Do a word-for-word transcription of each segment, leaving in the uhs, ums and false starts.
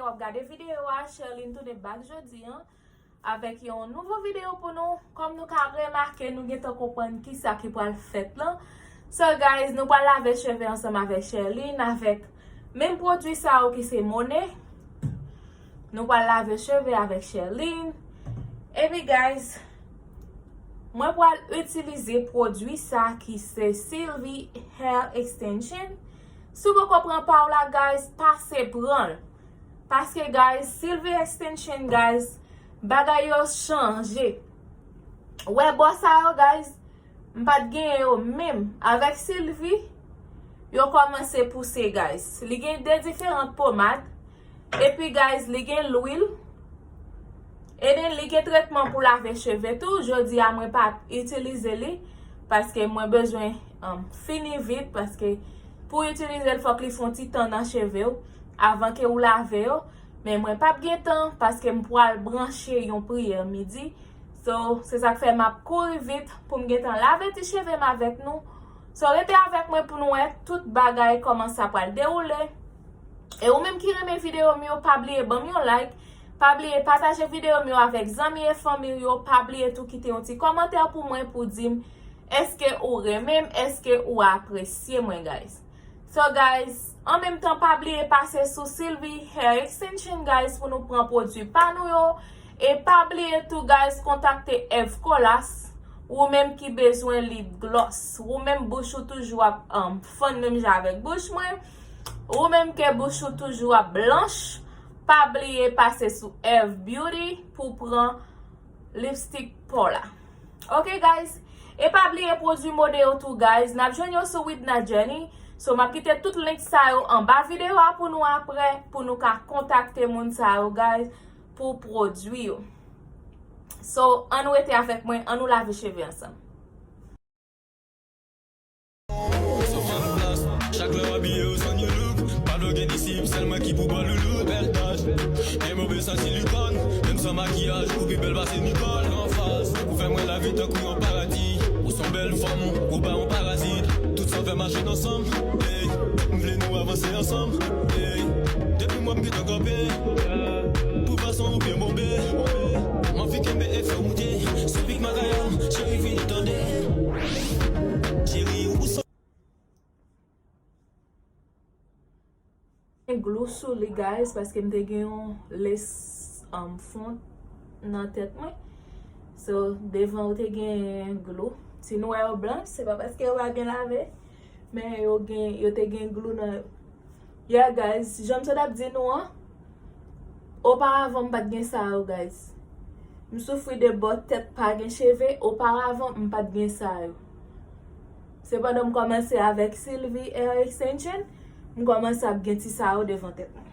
W ap gade videyo a, Sherline tounen back jodi an avèk yon nouvo videyo pou nou. Kòm nou ka remake, nou gentan konprann kisa ki pral fèt lan. So guys, nou pral lave cheve ansanm avèk Sherline, avèk menm pwodui sa yo ki se Monat. Nou pral lave cheve avèk Sherline. Epi guys, mwen pral itilize pwodui sa ki se Sylvie Hair Extension. Si w poko pran pa w la guys, pase pran l. Paske guys, Sylvie Extension guys, bagay yo chanje. Wè bò sa yo guys, m pa t genyen yo menm. Avèk Sylvie, yo kòmanse pouse guys. Li gen de diferan pomad. Epi guys, li gen lwil. E then li gen tretman pou lave cheve tou. Jodi a mwen pa itilize li paske mwen bezwen um, fini vit paske pou itilize l fòk li fè yon ti tan nan cheve w avan ke ou lave yo. Men mwen p ap gen tan paske m pral branche yon priyè midi. So, se sa k fè m ap kouri vit pou m gentan lave ti cheve m avèk nou. So, rete avèk mwen pou nou wè tout bagay kòman sa pral dewoule. E ou menm ki renmen videyo m yo, pa bliye ban m yon like, pa bliye pataje videyo m yo avèk zanmi e fanmi w yo, pa bliye tou kite yon ti kòmantè pou mwen pou di m èske ou renmen m, èske ou apresye mwen, guys. So, guys, an menm tan, pa bliye pase sou Sylvie Hair Extension, guys, pou nou pran pwodui pa nou yo. E pa bliye tou, guys, kontakte Eve Colas, ou menm ki bezwen lip gloss, ou menm bouch ou toujou ap um, fann menm jan avèk bouch mwen, ou menm ke bouch ou toujou ap blanch, pa bliye pase sou Eve Beauty pou pran lipstick pa w la. Ok, guys? E pa bliye pwodui Monat yo tou, guys. N ap jwenn yo sou Widna Jenny. So, m ap kite tout link sa yo anba videyo a pou nou apre, pou nou ka kontakte moun sa yo, guys, pou pwodui yo. So, ann rete avèk mwen, ann nou lave cheve ansanm. Chak lè w abiye ou sann yon look. Pa dwe gen disip, sèl mwen ki pou ba w loulou. Bèl taj, gen move san silikòn. Menm san makiyaj, ou pi bèl pase Nicole. Anfas, ou fè mwen lave tankou yon paradi. Ou se yon bèl fanm, ou pa yon parazit. Tout sa fè mache ansanm. Ey, m vle nou avanse ansanm. Ey, depi mwen m gentan kanpe. Pou fason ou byen bonbe. M anvi kenbe e fè w moute. Sou pik makaya, cheri vini tande. Cheri, ou sa. Gen glou sou li, guys, paske m te gen yon lace um, fond nan tèt mwen. So, devan yo te gen glou. Si nou wè yo blanch, se pa paske yo pa byen lave, men yo gen, yo te gen glou nan yo. Yeah, guys, jan m sot ap di nou an, oparavan m pa t gen sa yo, guys. M soufri de bò tèt pa gen cheve, oparavan m pa t gen sa yo. Sepandan m kòmanse avèk Sylvie Hair Extension, m kòmanse ap gen ti sa yo devan tèt mwen.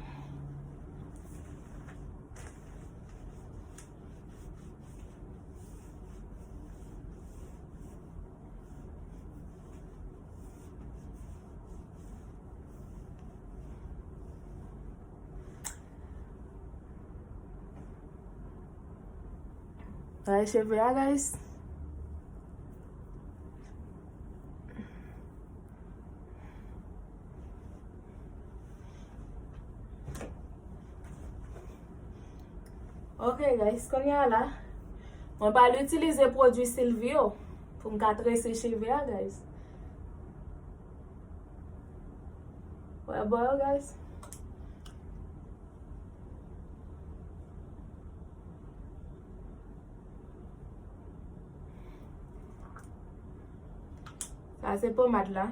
Bagay cheve a, guys. Ok, guys, kounye a la, mwen pral itilize pwodui Sylvie yo pou m ka trese cheve a, guys. Wè bò yo, guys. Sa se pomad la.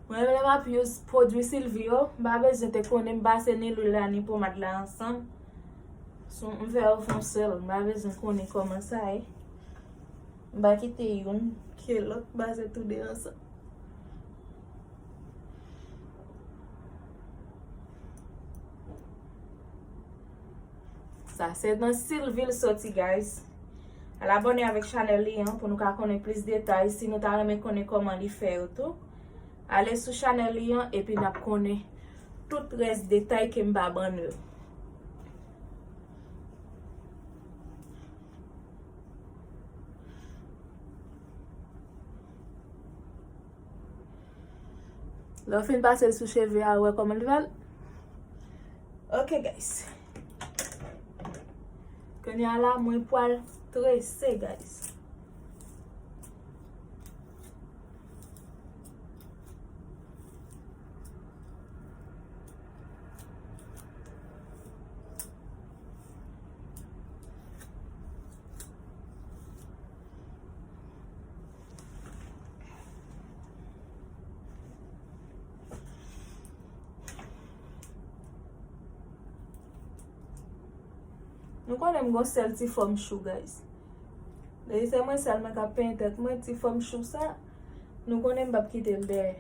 Mwen lè m ap use pwodui Sylvie yo, m pa bezwen te konnen m pase ni lwil la ni pomad la ansanm. So, m fè yo fè yon sèl, m pa bezwen konnen kòman sa ye. M pa kite youn ke lòt, m pase tou de ansanm. Sa se nan Sylvie l soti, guys. Al abòne avèk chanèl li an pou nou ka konnen plis detay. Si nou ta renmen konnen kòman li fè yo tou, ale sou chanèl li an epi n ap konnen tout rès detay ke m pa ban nou yo. Lè w fin pase l sou cheve a, ou wè kòman l fè l. Ok, guys. Kounye a la, mwen pral trese, guys. Nou konnen m gon sèl ti fòm chou, guys. Depi se mwen sèl mwen k ap penyen tèt mwen, ti fòm chou sa, nou konnen m p ap kite l dèyè.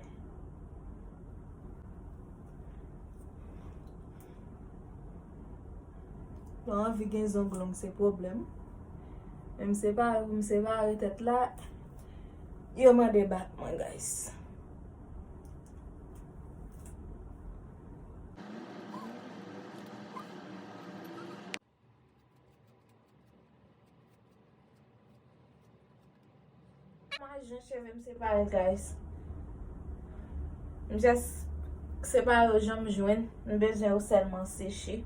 Mwen anvi gen zong long, se pwoblèm. Men m separe, m separe tèt la, yo mande bat mwen, guys. Mwen jan cheve m separe, guys. M just separe yo jan m jwenn. M bezwen yo sèlman seche.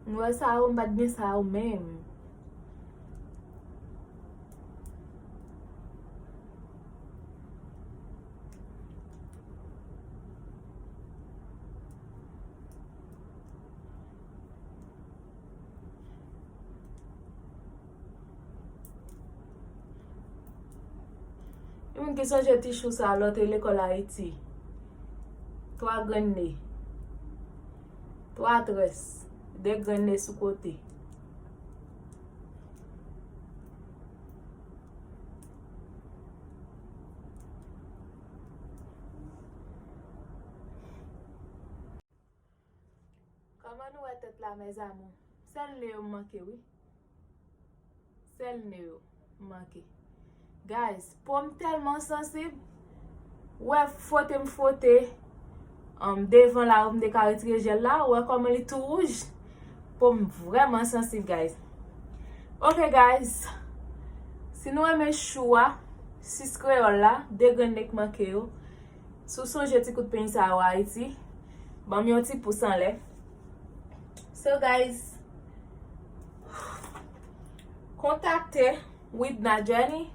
M wè sa yo, m pa t gen sa yo menm. Yon moun ki sonje ti chou sa lè w te lekòl Ayiti. Twa grenn ne. Twa très. De grenn ne sou kote. Kòman nou wè tèt la, mes amours? Sèl ne yo m manke, wi. Sèl ne yo m manke. Guys, po m tèlman sansib. Wè, fwote m fwote, um, devan la, pou m te ka retire jèl la. Wè kòman li tou wouj. Po m vrèman sansib, guys. Ok, guys. Si nou renmen chou a, sis kreyòl la, de grenn ne k manke yo. Si w sonje ti kout peny sa yo Ayiti, ban m yon ti pous anlè. So, guys, kontakte Widna Journey.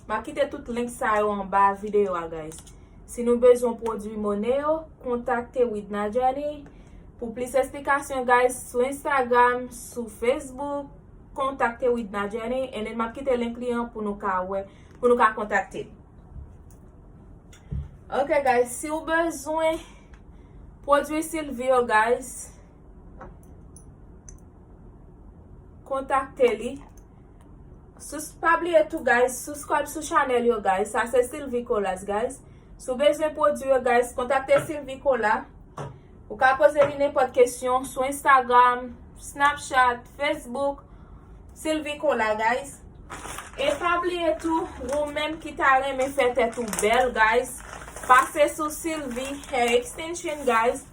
M a kite tout link sa yo anba videyo a, guys. Si nou bezwen pwodui Moneo, kontakte Widna Journey. Pou plis esplikasyon, guys, sou Instagram, sou Facebook, kontakte Widna Journey. And then m ap kite link li an pou nou ka wè, pou nou ka kontakte. Ok, guys, si w bezwen pwodui Sylvie yo, guys, kontakte li. Sus-, pa bliye tou, guys, subscribe sou chanèl yo, guys. Sa se Sylvie Colas, guys. Si w bezwen pwodui yo, guys, kontakte Sylvie Colas. Ou ka poze li nenpòt kesyon sou Instagram, Snapchat, Facebook, Sylvie Colas, guys. E pa bliye tou, ou menm ki ta renmen fè tèt ou bèl, guys, pase sou Sylvie Hair Extension, guys.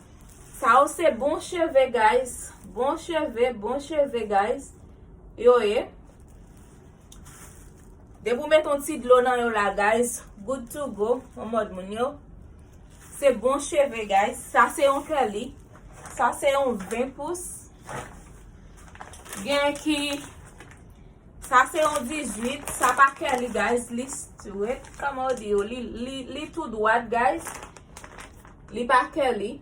Sa yo se bon cheve, guys. Bon cheve, bon cheve, guys. Yo ye. Depi w met yon ti dlo nan yo la, guys, good to go, an mòd moun yo. Se bon cheve, guys. Sa se yon curly. Sa se yon ven pous. Gen ki, sa se yon dizuit. Sa pa curly, guys. Li straight. Kòman yo di yo? Li, li, li tou dwat, guys. Li pa curly.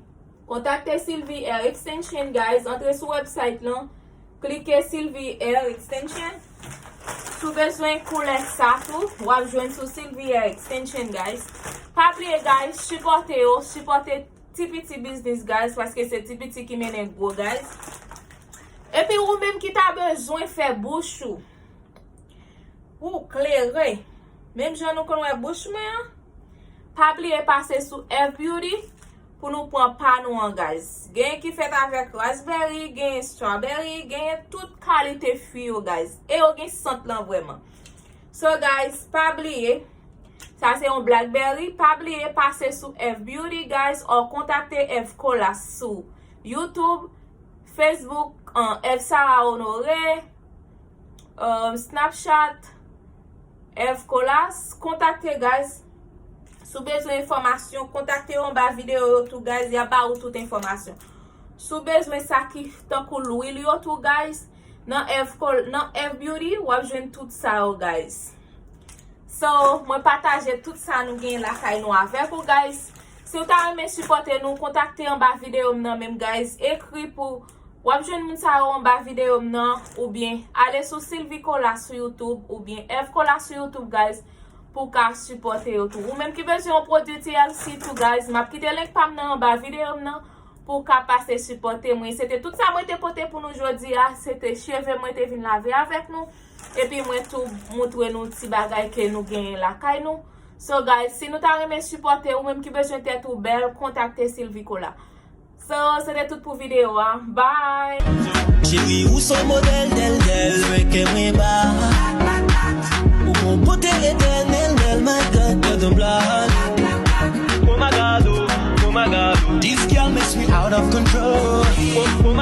Kontakte Sylvie Hair Extension, guys. Antre sou website lan. Klike Sylvie Hair Extension. Si w bezwen koulè sa tou, w ap jwenn sou Sylvie Hair Extension, guys. Pa bliye, guys, sipòte yo, sipòte ti piti biznis, guys, paske se ti piti ki mennen gwo, guys. Epi ou menm ki ta bezwen fè bouch ou, pou w klere, menm jan nou konn wè bouch mwen an, pa bliye pase sou F Beauty pou nou pran pa nou an, guys. Genyen ki fèt avèk raspberry, genyen strawberry, genyen tout kalite fwi yo, guys. E yo gen sant lan vrèman. So, guys, pa bliye, sa se yon blackberry. Pa bliye pase sou F Beauty, guys, or kontakte F Colas sou YouTube, Facebook, an, Eve Sarah Honoré, um, Snapchat, Eve Colas. Kontakte, guys. Si w bezwen enfòmasyon, kontakte yo anba videyo yo tou, guys. Y ap ba ou tout enfòmasyon. Si w bezwen sa ki tankou lwil yo tou, guys, nan Eve Col-, nan Eve Beauty, w ap jwenn tout sa yo, guys. So, mwen pataje tout sa nou gen lakay nou avèk ou, guys. Si w ta renmen sipòte nou, kontakte anba videyo m nan menm, guys. Ekri pou, w ap jwenn moun sa yo anba videyo m nan, oubyen ale sou Sylvie Colas sou YouTube, oubyen Eve Colas sou YouTube, guys, pou w ka sipòte yo tou. Ou menm ki bezwen yon pwodui T L C tou, guys, m ap kite link pa m nan anba videyo m nan pou w ka pase sipòte mwen. Se te tout sa mwen te pote pou nou jodi a. Se te cheve mwen te vin lave avèk nou. Epi mwen tou moutre nou ti bagay ke nou genyen lakay nou. So, guys, si nou ta renmen sipòte, ou menm ki bezwen tèt ou bèl, kontakte Sylvie Colas. So, se te tout pou videyo a. Bye! Cheri, ou se yon modèl, dèl, dèl, mwen kè mwen ba. Ou gon bote etènèl, dèl, my God, girl, don't blood. Oh my God, oh, oh my God, oh. This girl makes me out of control. Oh, oh,